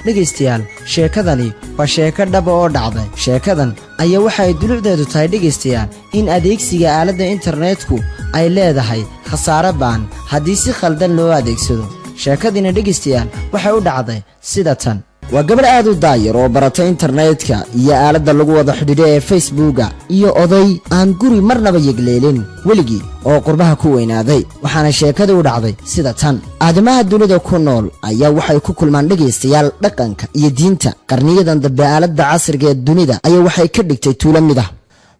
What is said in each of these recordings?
Dhegaystayaal, sheekadani waa sheeko dhaba oo dhacday. Sheekadan ayaa waxa ay dulucdeedu tahay, dhegaystayaal, in adeegsiga aaladda internetku ay leedahay khasaare ba'an haddii si khaldan loo adeegsado. Sheekadiina, dhegaystayaal, waxay u dhacday sida tan. Waa gabadh aad u daayar oo baratay internetka iyo aaladda lagu wada xidhiidho ee Facebooka, iyo oday aan guri marnaba yegleelin weligii oo qurbaha ku weynaaday. Waxaana sheekadii u dhacday sida tan. Aadamaha dunida ku nool ayaa waxay ku kulmaan, dhegaystayaal, dhaqanka iyo diinta. Qarniyadan dambe aaladda casriga ee dunida ayaa waxay ka dhigtay tuulo mid ah.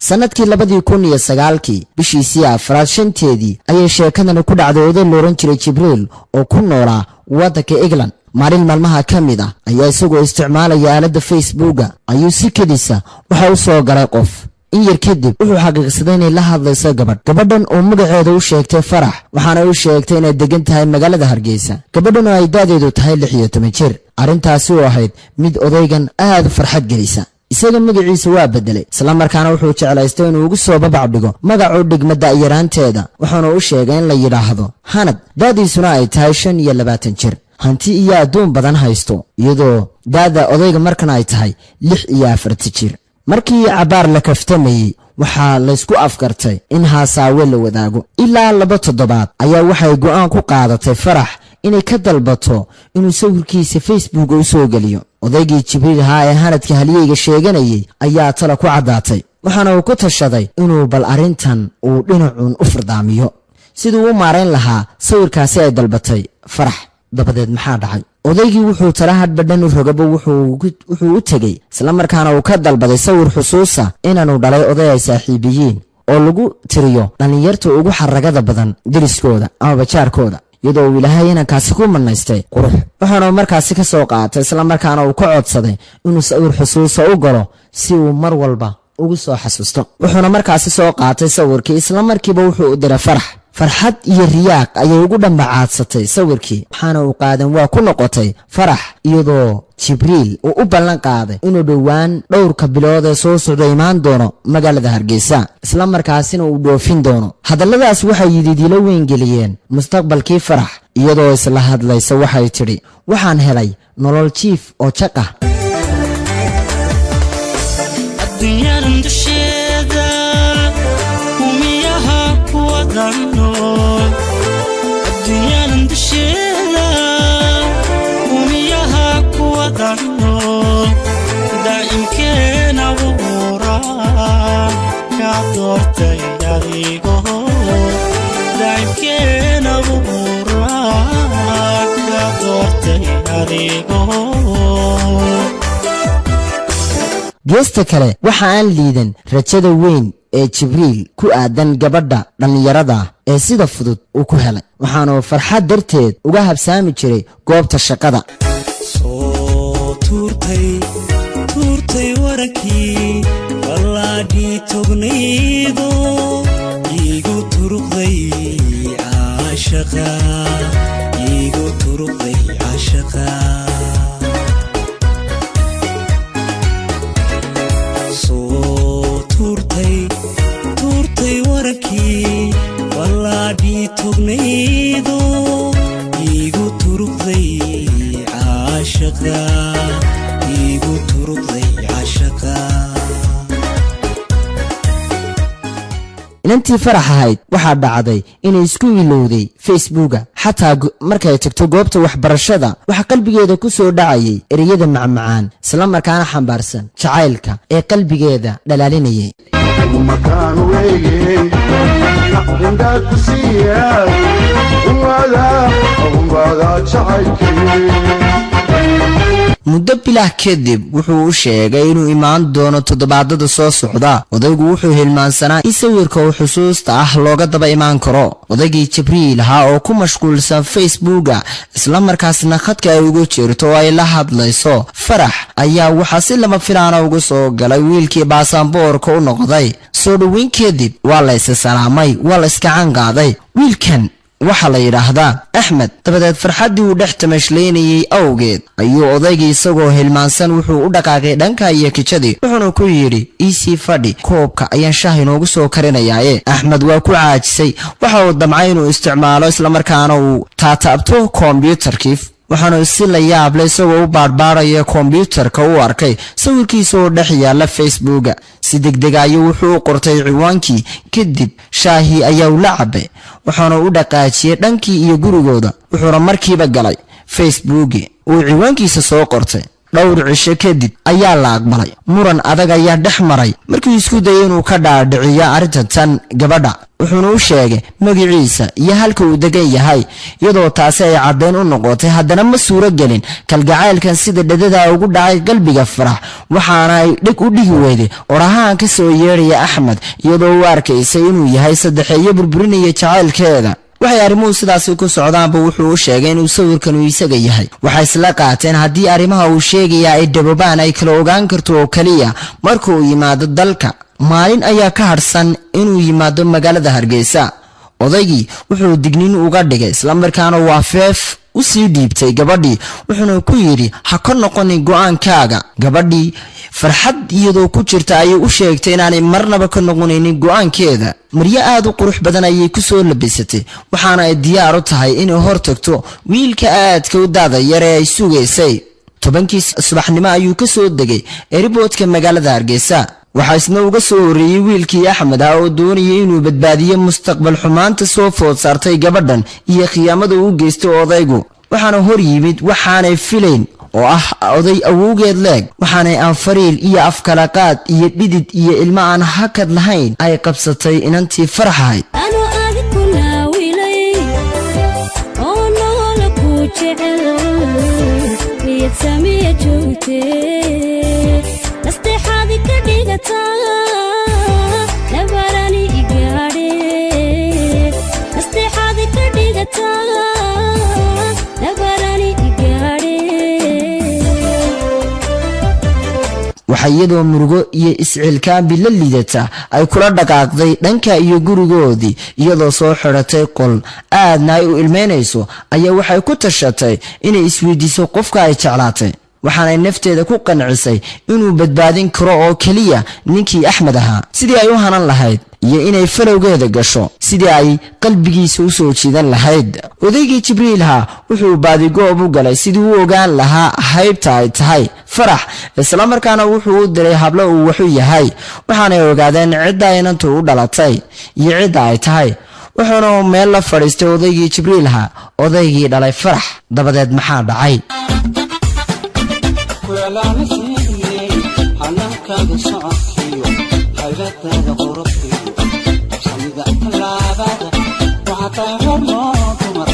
Sannadkii 2009-kii, bishiisii afraad 5-teedii, ayay sheekadani ku dhacday oday la odhan jiray Jibriil oo ku noolaa waddanka England. Maalin maalmaha ka mid ah ayaa isagoo isticmaalaya aaladda Facebooka ayuu si kedisa waxa u soo galay qof. In yar kadib wuxuu xaqiiqsaday inay la hadlayso gabadh, gabadhan oo magaceeda u sheegtay Farax, waxaana u sheegtay inay degan tahay magaalada Hargeysa, gabadhan oo ay da'deedu tahay 16 jir. Arrintaasi oo ahayd mid odaygan aad u farxad gelisa. Isaga magaciisa waa beddelay, islamarkaana wuxuu jeclaystay inuu ugu soo babac dhigo magacuu dhigma da'yaraanteeda, wuxuuna u sheegay in la yidhaahdo Hanad, da'diisuna ay tahay 25 jir, hanti iyo adduun badan haysto, iyadoo da'da odayga markan ay tahay 46 jir. Markii cabbaar la kaftamayey, waxaa laysku afkartay in haasaawe la wadaago. Ilaa 2 toddobaad ayaa waxay go'aan ku qaadatay Farax inay ka dalbato inuu sawirkiisa Facebooka u soo geliyo. Odaygii Jibriil ahaa ee Hanadka halyeyga sheeganayay ayaa tala ku caddaatay, waxaana uu ku tashaday inuu bal arrintan uu dhinacuun u furdaamiyo siduu u maarayn lahaa sawirkaasi ay dalbatay Farax. Dabadeed maxaa dhacay? Odaygii wuxuu tala hadhbadhan u rogaba wuxuu u tegey, islamarkaana uu ka dalbaday sawir xusuusa inaanu dhalay oday ay saaxiibiyiin oo lagu tiriyo dhallinyarta ugu xaragada badan deriskooda amaba jaarkooda, iyadoo uu Ilaahay inankaasi ku manaystay qurux. Waxaana markaasi ka soo qaatay, islamarkaana uu ka codsaday inuu sawir xusuusa u galo si uu mar walba ugu soo xasuusto. Wuxuuna markaasi soo qaatay sawirkii, islamarkiiba wuxuu u diray Farax. Farxad iyo riyaaq ayay ugu dhambacaadsatay sawirkii, waxaana uu qaadan waa ku noqotay Farax, iyadoo Jibriil uu u ballan qaaday inuu dhowaan dhowrka bilood ee soo socda imaan doono magaalada Hargeysa, isla markaasina uu dhoofin doono. Hadalladaas waxay yididiilo weyn geliyeen mustaqbalkii Farax. Iyadoo isla hadlaysa waxay tidhi: "Waxaan helay nolol jiif oo jaq ah." Adduunyadan dusheeda umiyaha kuwada nool, adduunyadan dusheeda umiyaha kuwada nool, daa'imkeena abuuraa ka doortay adigo, daa'imkeena abuuraa ka doortay adigo. Geesta kale waxa aan liidan rajada weyn ee Jibriil ku aadan gabadha dhallinyarada ee sida fudud uu ku helay, waxaanu farxad darteed uga habsaami jiray goobta shaqada. Soo tuurtay, tuurtay warankii ballaadhii tognaydo, iigu turuqday caashaqa, iigu turuqday caashaqa. Soo tuurtay, tuurtay warankii ballaadhii tognaydo, iigu turuqday caashaqa, iigu turuqday caashaqa. Inantii Farax ahayd waxaa dhacday inay isku ilowday Facebooka. Xataa markay tagto goobta waxbarashada, waxaa qalbigeeda ku soo dhacayay ereyada macmacaan isla markaana xambaarsan jacaylka ee qalbigeeda dhalaalinayay. Makaan weeye indhaa ku siiya umada umada jacaylkii. Muddo bilah kadib wuxuu u sheegay inuu imaan doono toddobaadada soo socda. Odaygu wuxuu hilmaansanaa in sawirka uu xusuusta ah looga daba imaan karo. Odaygii Jibriil ahaa oo ku mashquulsan Facebooka, isla markaasna khadka ay ugu jirto oo ay la hadlayso Farax, ayaa waxaa si lama filaana ugu soo galay wiilkii baasaamboorka u noqday. Soo dhoweyn kadib waa la isa salaamay, waa la iskacan qaaday. Wiilkan waxaa la yidhaahdaa Axmed. Dabadeed farxaddii uu dhex tamashlaynayey awgeed ayuu odaygii isagoo hilmaansan wuxuu u dhaqaaqay dhanka iyo kijadii, wuxuuna ku yidhi: "Iisii fadhi, koobka ayaan shaah inoogu soo karinayaaye." Axmed waa ku caajisay. Waxa uu damcay inuu isticmaalo islamarkaana uu taataabto kombyuutarkii. Waxaanu si la yaable isagoo u baadhbaadhaya kombyuutarka u arkay sawirkiisa oo dhex yaalla Facebooka. Si degdega ayuu wuxuu u qortay ciwaankii. Kadib shaahii ayaa ula cabay, waxaana u dhaqaajiyey dhankii iyo gurigooda, wuxuuna markiiba galay Facebooki uu ciwaankiisa soo qortay. Dhowr cisho kadib ayaa la aqbalay. Muran adag ayaa dhex maray markuu isku dayay inuu ka dhaadhiciyo arrinta tan gabadha, wuxuuna u sheegay magaciisa iyo halka uu degan yahay, iyadoo taasi ay caddayn u noqotay. Haddana ma suuro gelin kalgacaylkan sida dhadada ugu dhacay qalbiga Farax, waxaana ay dheg u dhigi weyday orahaan ka soo yeedhaya Axmed, iyadoo u arkaysay inuu yahay saddexeeyo burburinaya jacaylkeeda. Waxay arrimuhu sidaasi ku socdaanba wuxuu u sheegay inuu sawirkanu isaga yahay. Waxay isla qaateen haddii arrimaha uu sheegaya ay dhabobaan ay kala ogaan karto oo keliya marka uu yimaado dalka. Maalin ayaa ka hadhsan inuu yimaado magaalada Hargeysa. Odaygii wuxuu digniin uga dhigay, islamarkaana waa feef u sii dhiibtay gabadhii, wuxuuna ku yidhi ha ka noqonin go'aankaaga. Gabadhii farxad iyadoo ku jirta ayay u sheegtay inaanay marnaba ka noqonaynin go'aankeeda. Maryo aad u qurux badan ayay ku soo labisatay, waxaana ay diyaar u tahay inay hor tagto wiilka aadka u daada yar ee ay sugaysay. 10kii subaxnimo ayuu ka soo degay airportka magaalada Hargeysa. Waxaa isna uga soo horreeyey wiilkii Axmed ah oo doonayay inuu badbaadiyo mustaqbal xumaanta soo food saartay gabadhan iyo khiyaamada uu geystay odaygu. Waxaana hor yimid waxaanay filayn oo ah oday awowgeed leeg, waxaanay anfariil iyo afkalaqaad iyo dhidid iyo ilmo aan hakad lahayn ay qabsatay inantii farax ahayd. Anoo adig ku naawilay oo noola ku jecel, niyad samiya joogtee, nasteexaadi ka dhigataa nabarani igaadhe, nasteexaadi ka dhigataa nabarani igaadhe. Waxaa iyadoo murugo iyo iscilkaambi la liidata ay kula dhaqaaqday dhanka iyo gurigoodii, iyadoo soo xidhatay qol aadna ay u ilmeynayso ayaa waxay ku tashatay inay isweydiiso qofka ay jeclaatay. Waxaanay nafteeda ku qancisay inuu badbaadin karo oo keliya ninkii Axmed ahaa, sidii ay u hanan lahayd iyo inay falowgeeda gasho sidii ay qalbigiisa u soo jiidan lahayd. Odaygii Jibriilha wuxuu baadigoob u galay sidii u ogaan lahaa haybta ay tahay Farax, islamarkaana wuxuu u diray hablo uu waxu yahay. Waxaanay ogaadeen cidda inantu u dhalatay iyo cidda ay tahay, wuxuuna meel la fadhiistay odaygii Jibriilha, odaygii dhalay Farax. Dabadeed maxaa dhacay? Hanankaaga socodkiyo haybadaada quruxdiyo habsamida tallaabada, waxaa tahay hormoo dumar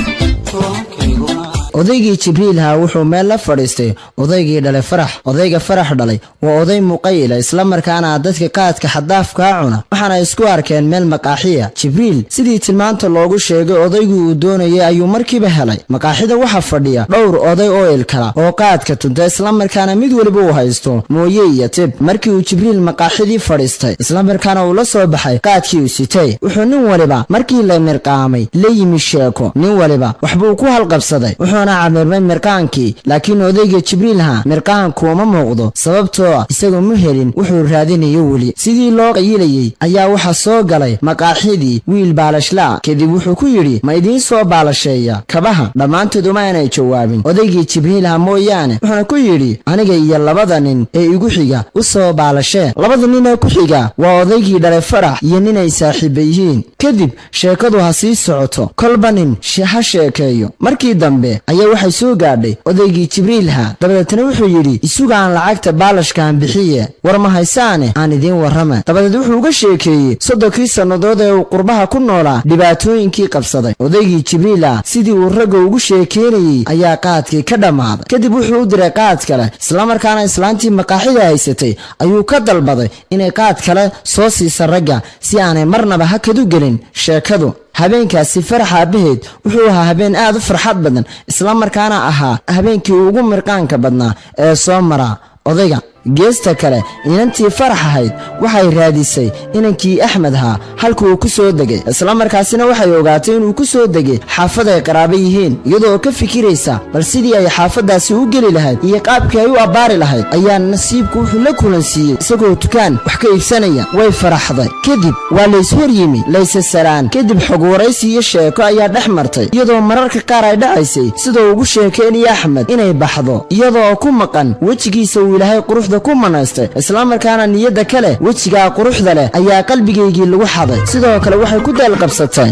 tuwankayguna. Odaygii Jibriilha wuxuu meel la fadhiistay odaygii dhalay Farax. Odayga Farax dhalay waa oday muqayila, islamarkaana dadka qaadka xaddaafkaa cuna. Waxaana isku arkeen meel maqaaxiya. Jibriil sidii tilmaanta loogu sheegay odaygu uu doonayay ayuu markiiba helay. Maqaaxida waxaa fadhiya dhowr oday oo ilkala oo qaadka tunta, islamarkaana mid weliba uu haysto mooye iyo tib. Markii uu Jibriil maqaaxidii fadhiistay, islamarkaana uu la soo baxay qaadkii uu sitay, wuxuu nin waliba markii la mirqaamay la yimi sheeko. Nin waliba waxbuu ku halqabsaday, wuxuuna camirmay mirqaankii. Laakiin odayga Jibriilha mirqaanku uma muuqdo, sababtoo ah isagoo ma helin wuxuu raadinayo weli. Sidii loo qayilayey ayaa waxaa soo galay maqaaxidii wiil baalashlaa. Kadib wuxuu ku yidhi, ma idiin soo baalasheeya kabaha? Dhammaantood uma aanay jawaabin odaygii Jibriilha mooyaane, wuxuuna ku yidhi, aniga iyo labada nin ee igu xiga u soo baalashee. Labada nin ee ku xiga waa odaygii dhalay Farax iyo ninay saaxiiba yihiin. Kadib sheekadu ha sii socoto, kolba nin ha sheekeeyo. Markii dambe ayaa waxay soo gaadhay odaygii Jibriilha. Dabadeetna wuxuu yidhi, isugaan lacagta baalashkaan bixiye, war ma haysaane aan idiin warrama. Dabadeed wuxuu uga sheekeeyey 30kii sannadood ee uu qurbaha ku noolaa dhibaatooyinkii qabsaday. Odaygii Jibriila sidii uu ragga ugu sheekeynayey ayaa qaadkii ka dhammaaday. Kadib wuxuu u diray qaad kale, islamarkaana islaantii maqaaxida haysatay ayuu ka dalbaday inay qaad kale soo siisa ragga si aanay marnaba hakad u gelin sheekadu. Habeenkaasi Farax aabaheed wuxuu ahaa habeen aad u farxad badan, islamarkaana ahaa habeenkii ugu mirqaanka badnaa ee soo mara odayga. Geesta kale, inantii Farax ahayd waxay raadisay inankii Axmed ahaa halka uu ku soo degay, islamarkaasina waxay ogaatay inuu ku soo degay xaafad ay qaraabo yihiin. Iyadoo ka fikiraysa bal sidii ay xaafaddaasi u geli lahayd iyo qaabkii ay u abbaari lahayd, ayaa nasiibku wuxuu la kulansiiyey isagoo dukaan wax ka iibsanaya. Way faraxday. Kadib waa lays hor yimi, layse saraan. Kadib xog waraysi iyo sheeko ayaa dhex martay, iyadoo mararka qaar ay dhacaysay sidoo ugu sheekeynaya Axmed inay baxdo iyadoo ku maqan wejigiisa uu Ilaahay quruxda ku manaystay, islamarkaana niyadda kale wejigaa quruxda leh ayaa qalbigaygii lagu xaday. Sidoo kale waxay ku daalqabsatay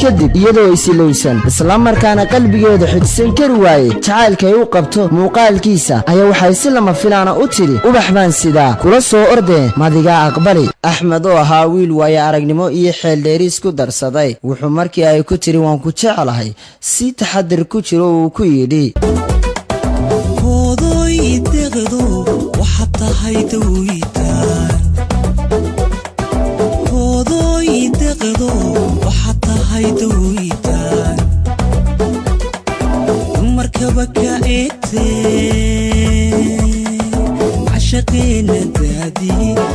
kadib iyadoo isilowsan, islamarkaana qalbigeeda xujisan kari waayey jacaylkay u qabto muuqaalkiisa, ayaa waxay si lama filaana u tidhi: "Ubax baan sidaa kula soo ordee, madigaa aqbali?" Axmed oo ahaa wiil waayo aragnimo iyo xeeldheeriis ku darsaday, wuxuu markii ay ku tidhi "Waan ku jeclahay" si taxadir ku jiro uu ku yidhi: Hoodoy deeqdo, waxaad tahay dawitaan. Hoodoy deeqdo, waxaad tahay dawitaan, dumarkaba ka eegtee, cashaqeena daadi,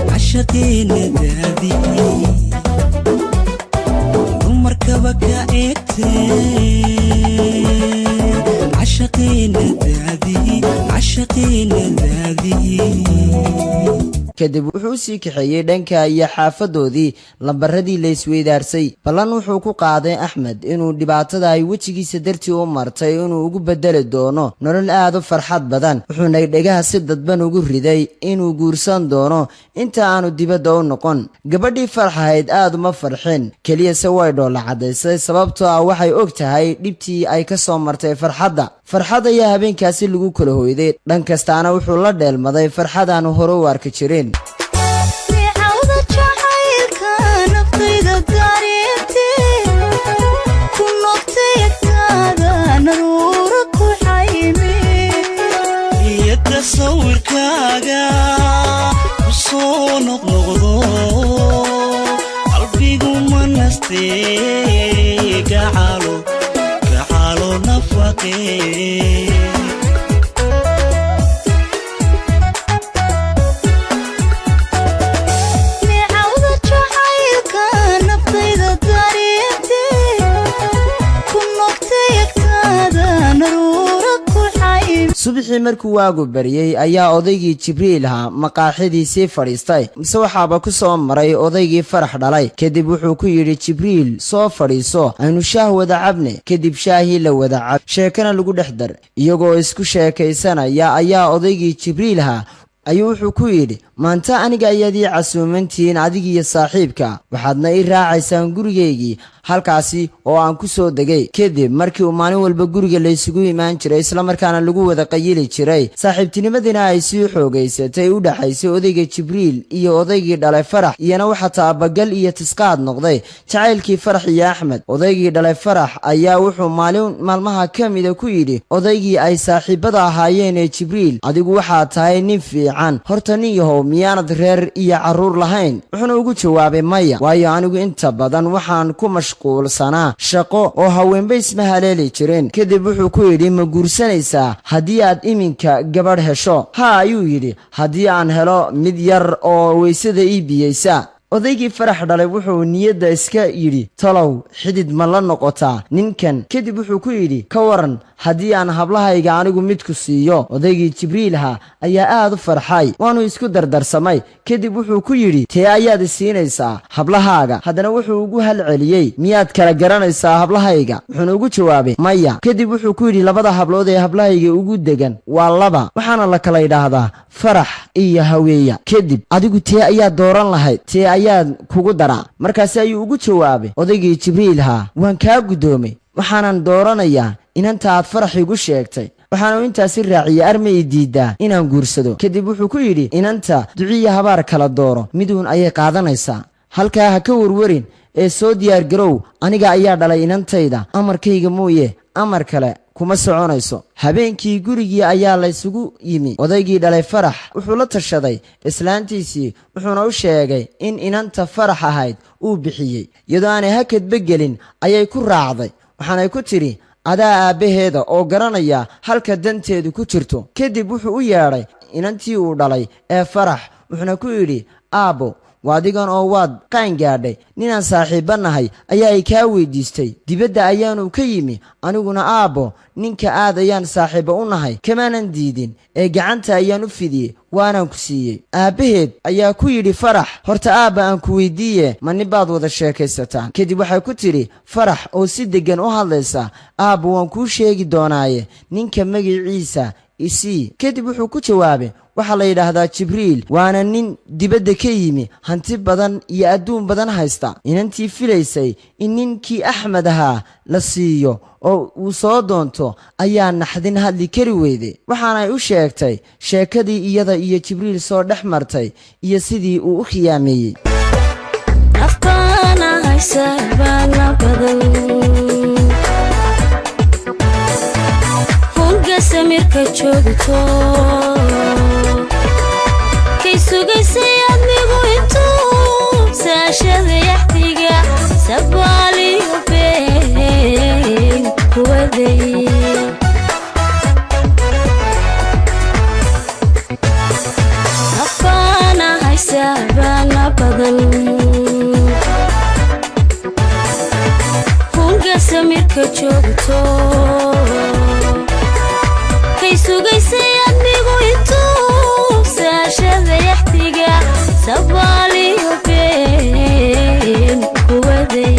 cashaqeena daadi, dumarkaba ka eegtee, cashaqeena daadi, cashaqeena daadi. Kadib wuxuu u sii kaxeeyey dhanka iyo xaafadoodii. Lambaradii la isweydaarsay, ballan wuxuu ku qaaday Axmed inuu dhibaatada ay wejigiisa dartii u martay inuu ugu bedeli doono nolol aad u farxad badan, wuxuuna dhegaha si dadban ugu riday inuu guursan doono inta aanu dibadda u noqon. Gabadhii farxahayd aad uma farxin, keliyase way dhoolla caddaysay, sababtoo ah waxay og tahay dhibtii ay ka soo martay farxadda. Farxad ayaa habeenkaasi lagu kala hoyday, dhan kastaana wuxuu la dheelmaday farxad aanu hore u arki jirin. Nicawda jacaylka naftayda dareentee, ku noqtay agtaada, naruura ku xaymi. Iyo tasawirkaaga ku soo noqnoqdo, qalbigu ma nastee, gacalo, gacalo nafaqee. Nicawda jacaylka naftayda dareentee, ku noqtay agtaada, naruura ku xaymi. Subaxii markuu waagu baryey ayaa odaygii Jibriil ahaa maqaaxidiisii fadhiistay, mise waxaaba ku soo maray odaygii Farax dhalay. Kadib wuxuu ku yidhi Jibriil: "Soo fadhiiso, aynu shaah wada cabne." Kadib shaahii la wada cab, sheekana lagu dhex dar. Iyagoo isku sheekaysanaya ayaa odaygii Jibriil ahaa ayuu wuxuu ku yidhi: "Maanta aniga ayaad ii casuumantihiin, adigiiyo saaxiibka, waxaadna ii raacaysaan gurigaygii, halkaasi oo aan ku soo degay." Kadib markii uu maalin walba guriga laysugu imaan jiray, islamarkaana lagu wada qayili jiray, saaxiibtinimadiina ay sii xoogaysatay u dhaxaysay odayga Jibriil iyo odaygii dhalay Farax, iyana waxaa taabagal iyo tisqaad noqday jacaylkii Farax iyo Axmed. Odaygii dhalay Farax ayaa wuxuu maalin maalmaha ka mida ku yidhi odaygii ay saaxiibada ahaayeen ee Jibriil: "Adigu waxaad tahay nin fiican, horta nin yahow, miyaanad reer iyo carruur lahayn?" Wuxuuna ugu jawaabay: "Maya, waayo anigu inta badan waxaan ku mashquulsanaa shaqo oo haweenba isma haleeli jirin." Kadib wuxuu ku yidhi: "Ma guursanaysaa haddii aad iminka gabadh hesho?" "Ha," ayuu yidhi, "haddii aan helo mid yar oo weysada ii biyeysa." Odaygii Farax dhalay wuxuu niyadda iska yidhi: "Talow xidid ma la noqotaa ninkan?" Kadib wuxuu ku yidhi: "Ka waran Haddii aan hablahayga anigu midku siiyo? Odaygii Jibriilha ayaa aad u farxay, waanu isku dardarsamay. Kadib wuxuu ku yidhi, tee ayaad i siinaysaa hablahaaga? Haddana wuxuu ugu halceliyey, miyaad kala garanaysaa hablahayga? Wuxuuna ugu jawaabay, maya. Kadib wuxuu ku yidhi, labada hablood ee hablahayga ugu degan waa laba, waxaana la kala yidhaahdaa Farax iyo Haweeya. Kadib adigu tee ayaad dooran lahayd? Tee ayaad kugu daraa? Markaasi ayuu ugu jawaabay odaygii Jibriilhaa, waan kaa guddoomay, waxaanan dooranayaa inanta aad Farax igu sheegtay. Waxaanu intaasi raaciyey, arma i diiddaa inaan guursado? Kadib wuxuu ku yidhi, inanta duciya habaar kala dooro, miduun ayay qaadanaysaa. Halkaa ha ka warwarin ee soo diyaargarow, aniga ayaa dhalay inantayda, amarkayga mooye amar kale kuma soconayso. Habeenkii gurigii ayaa laysugu yimi. Odaygii dhalay Farax wuxuu la tashaday islaantiisii, wuxuuna u sheegay in inanta Farax ahayd uu bixiyey. Iyadoo aanay hakadba gelin ayay ku raacday, waxaanay ku tidhi, adaa aabbaheeda oo garanaya halka danteedu ku jirto. Kadib wuxuu u yeedhay inantii uu dhalay ee Farax, wuxuuna ku yidhi, aabbo, waadigan oo waad qaan gaadhay, ninaan saaxiibba nahay ayaa i kaa weydiistay, dibadda ayaanu ka yimi. Aniguna aabbo, ninka aad ayaan saaxiibba u nahay, kamaanan diidin ee gacanta ayaan u fidiyey, waanaan ku siiyey. Aabbaheed ayaa ku yidhi, Farax, horta aabba aan ku weydiiye, ma nin baad wada sheekaysataan? Kadib waxay ku tidhi Farax oo si deggan u hadlaysa, aabba, waan kuu sheegi doonaaye, ninka magiciisa isii. Kadib wuxuu ku jawaabay, waxaa la yidhaahdaa Jibriil, waana nin dibadda ka yimi, hanti badan iyo adduun badan haysta. Inantii filaysay in ninkii Axmed ahaa la siiyo oo uu soo doonto ayaa naxdin hadli kari weyday, waxaanay u sheegtay sheekadii iyada iyo Jibriil soo dhex martay iyo sidii uu u khiyaameeyey. Afbaana haysa baana badan, hunga samirka joogto kay sugaysay admigu intuu saashada yaxdiga sabaaliyo been kuwaday. Afbaana haysa baana badan, hunga samirka joogto kay sugaysay admigu intuu saashada yaxdiga sabaaliyo been kuwaday.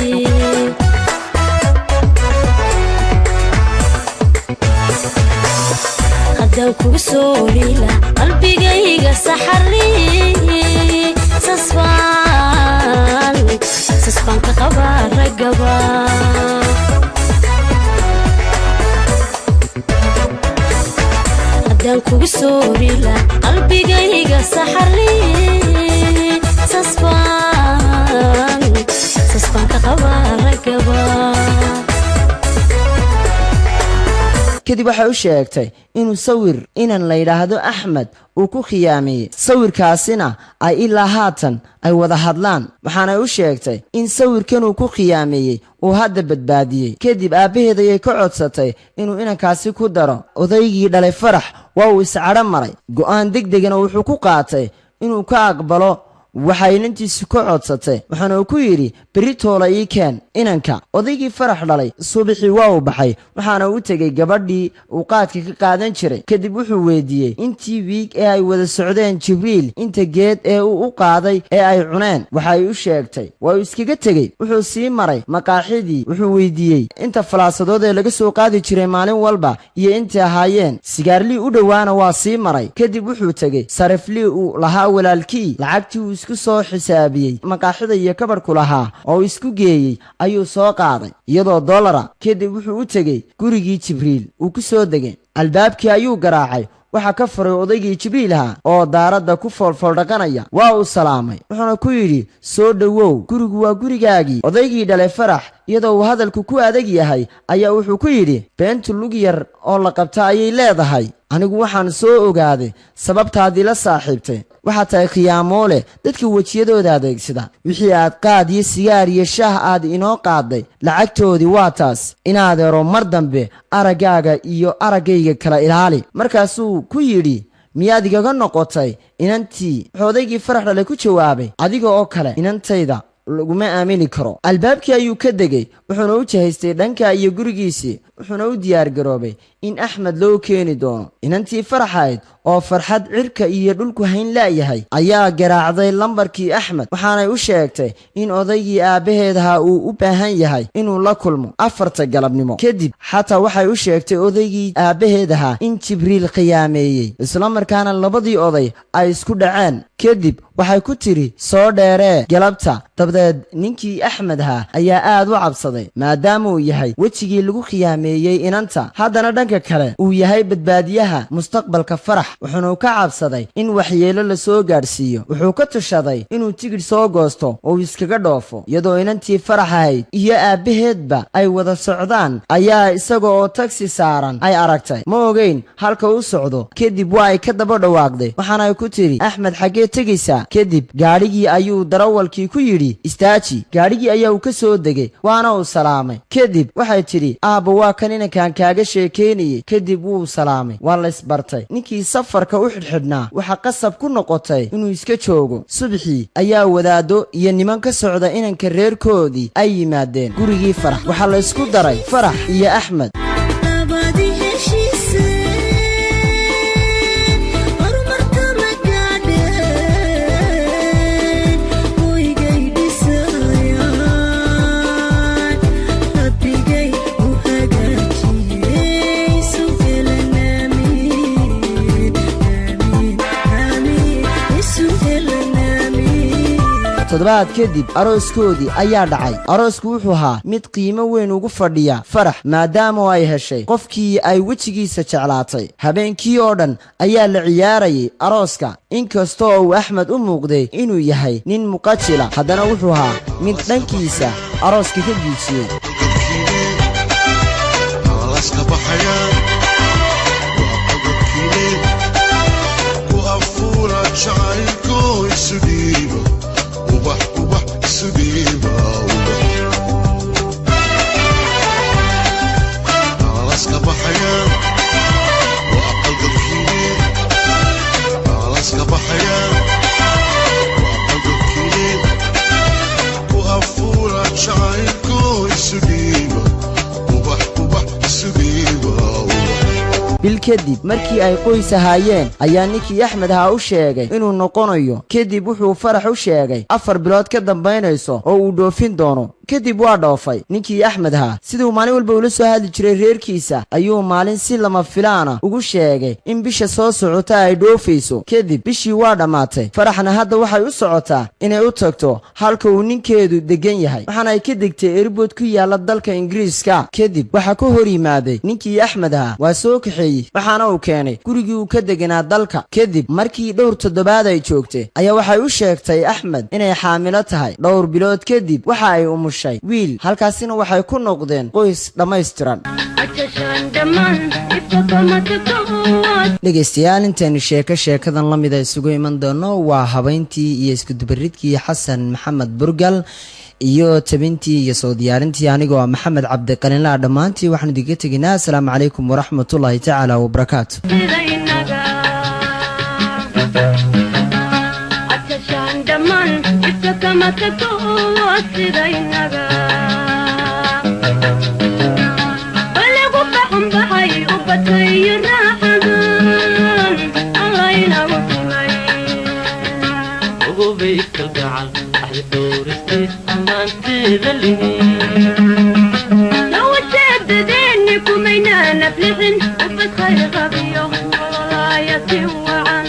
Haddaan kugu soo riila qalbigayga saxarli, sasbaan sasbaan ka qabaa ragaba. Haddaan kugu soo riila qalbigayga saxarli, sasbaan sasbaan ka qabaa ragaba. Kadib waxay u sheegtay inuu sawir inan la yidhaahdo Axmed uu ku khiyaameeyey, sawirkaasina ay ilaa haatan ay wada hadlaan. Waxaanay u sheegtay in sawirkanuu ku khiyaameeyey uu hadda badbaadiyey. Kadib aabbaheed ayay ka codsatay inuu inankaasi ku daro. Odaygii dhalay Farax waa uu iscadho maray, go'aan degdegana wuxuu ku qaatay inuu ka aqbalo waxay inantiisu ka codsatay, waxaana uu ku yidhi, berri toola ii keen inanka. Odaygii Farax dhalay subaxii waa uu baxay, waxaana u tegey gabadhii uu qaadka ka qaadan jiray. Kadib wuxuu weydiiyey intii wiig ee ay wada socdeen Jibriil inta geed ee uu u qaaday ee ay cuneen. Waxay u sheegtay. Waa uu iskaga tegey. Wuxuu sii maray maqaaxidii, wuxuu weydiiyey inta falaasadood ee laga soo qaadi jiray maalin walba iyo intay ahaayeen. Sigaarlii u dhowaana waa sii maray. Kadib wuxuu tegey sariflii uu lahaa walaalkii. Lacagtii uu isku soo xisaabiyey maqaaxida iyo kabarhku lahaa oo uu isku geeyey ayuu soo qaaday iyadoo dollara. Kadib wuxuu u tegey gurigii Jibriil uu ku soo degay. Albaabkii ayuu garaacay. Waxaa ka furay odaygii Jibriilha oo daaradda ku foolfooldhaqanaya. Waa uu salaamay, wuxuuna ku yidhi, soo dhowow, gurigu waa gurigaagii. Odaygii dhalay Farax iyadoo uu hadalku ku adag yahay ayaa wuxuu ku yidhi, beentu lug yar oo la qabta ayay leedahay. Anigu waxaan soo ogaaday sababtaadii la saaxiibtay. Waxaad tahay khiyaamoole dadka wejiyadooda adeegsada. Wixii aad qaad iyo sigaar iyo shaah aad inoo qaaday lacagtoodii waa taas. Inaadeero, mar dambe araggaaga iyo araggayga kala ilaali. Markaasuu ku yidhi, miyaad igaga noqotay inantii? Wuxuu odaygii Farax dhale ku jawaabay, adiga oo kale inantayda Laguma aamini karo. Albaabkii ayuu ka degay, wuxuuna u jihaystay dhanka iyo gurigiisii, wuxuuna u diyaargaroobay in Axmed loo keeni doono. Inantii faraxayd oo farxad cirka iyo dhulku hayn la'yahay ayaa garaacday lambarkii Axmed, waxaanay u sheegtay in odaygii aabbaheed ahaa uu u baahan yahay inuu la kulmo 4ta galabnimo. Kadib xataa waxay u sheegtay odaygii aabbaheed ahaa in Jibriil khiyaameeyey, islamarkaana labadii oday ay isku dhaceen. Kadib waxay ku tidhi, soo dheeree galabta. Dabadeed ninkii Axmed ahaa ayaa aad u cabsaday, maadaama uu yahay wejigii lagu khiyaameeyey inanta, haddana dhanka kale uu yahay badbaadiyaha mustaqbalka Farax. Wuxuuna ka cabsaday in waxyeelo la soo gaadhsiiyo. Wuxuu ka tushaday inuu tigidh soo goosto oo uu iskaga dhoofo. Iyadoo inantii Farax ahayd iyo aabbaheedba ay wada socdaan ayaa isaga oo tagsi saaran ay aragtay. Ma ogeyn halka u socdo. Kadib waa ay ka daba dhawaaqday, waxaana ay ku tidhi, Axmed, xaggee tegaysaa? Kadib gaadhigii ayuu darawalkii ku yidhi, istaaji. Gaadhigii ayaa uu ka soo degay, waana uu salaamay. Kadib waxay tidhi, aabba, waa kan inankaan kaaga sheekaynayey. Kadib wuu salaamay, waa la isbartay. Ninkii safarka u xidhxidhnaa waxaa qasab ku noqotay inuu iska joogo. Subaxii ayaa wadaaddo iyo niman ka socda inanka reerkoodii ay yimaadeen gurigii Farax. Waxaa la isku daray Farax iyo Axmed. Abadi heshiise horumarka ma gaadheen, hoygay dhisayaan, rabbigay u hagaajiyey, isu helan, aamiin, aamiin, aamiin, isu helan, aamiin. Toddobaad kadib arooskoodii ayaa dhacay. Aroosku wuxuu ahaa mid qiimo weyn ugu fadhiya Farax, maadaama ay heshay qofkii ay wejigiisa jeclaatay. Habeenkii oo dhan ayaa la ciyaarayay arooska. Inkastoo uu Axmed u muuqday inuu yahay nin muqajila, haddana wuxuu ahaa mid dhankiisa arooska ka giijiyey. Alaska baxayaan waa qodobkiine ku afuura jacaylko, isu dhiiba ubax, ubax isu dhiiba ubax. Alaska baxayaan waa qodobkiine, alaska baxayaan waa qodobkiine ku afuura jacaylko, isu dhiiba ubax, ubax isu dhiiba ubax. Bil kadib markii ay qoys ahaayeen ayaa ninkii Axmed ahaa u sheegay inuu noqonayo. Kadib wuxuu Farax u sheegay 4 bilood ka dambaynayso oo uu dhoofin doono. Kadib waa dhoofay ninkii Axmed ahaa. Siduu maalin walba ula soo hadli jiray reerkiisa ayuu maalin si lama filaana ugu sheegay in bisha soo socota ay dhoofayso. Kadib bishii waa dhammaatay. Faraxna hadda waxay u socotaa inay u tagto halka uu ninkeedu deggan yahay, waxaana ay ka degtay airport ku yaalla dalka Ingiriiska. Kadib waxaa ka hor yimaaday ninkii Axmed ahaa, waa soo kaxeeyey, waxaana uu keenay gurigii uu ka deganaa dalka. Kadib markii dhowr toddobaad ay joogtay ayaa waxay u sheegtay Axmed inay xaamilo tahay. Dhowr bilood kadib waxa ay umushay wiil, halkaasina waxay ku noqdeen qoys dhammaystiran. Dhegaystayaal, intaynu sheeko sheekadan la mida isugu iman doono, waa habayntii iyo iskudubaridkii Xasan Maxamed Burgal iyo tabintii iyo soo diyaarintii anigoo ah Maxamed Cabdiqalinlaa. Dhammaantii waxaanu idinka tegaynaa asalaamu calaykum waraxmatullaahi tacaala wabarakaatu. Sida inaga adkashaan dhammaan ifka kama tagto, sida inaga balagu baxanbaxay u batay raaxadan Alla inagu simay. Ugubay kalgacal axdi dhowristiis ammaanteeda lihi. Soo jeedadeeni kumaynaan aflixin, ubad khayr qabiyo nololaayati wacan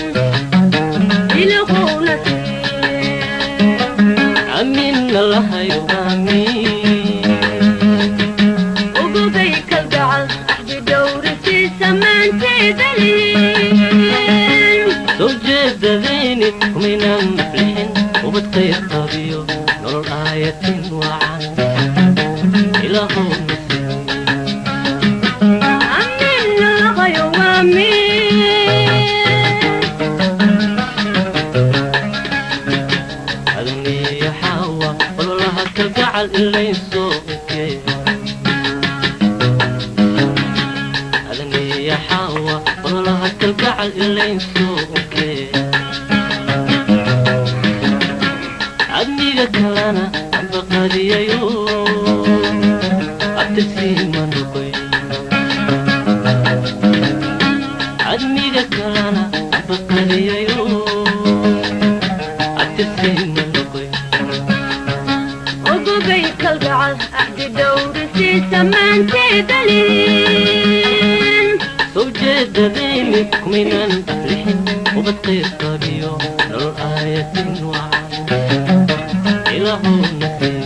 ilahowna siiye. Amiinna lahayo, aamiin. Ugubay kalgacal axdi dhowrisiis ammaanteeda lihin. Soo jeedadeeni kumaynaan aflixin, ubad khayr qabiyo nolol aayatin wacan ilaahowna siiye. Amiinna lahayo, aamiin. Adaniyo Xaawa ololaha kalgacal ilaysoo ekee, adaniyo Xaawa ololaha kalgacal ilaysoo ekee, adniga kalena Abaqadiyayo abtirsiima noqoy admiga kalana abaqadiyayo abtirsiima noqoy. Ogobay kalgacal axdi dhowrisiisa maanteedalin. Soo jeedadayni kumaynan aflixin ubad qayr qabiyo nolol aayatin wacan ilaahuu nasiiyo.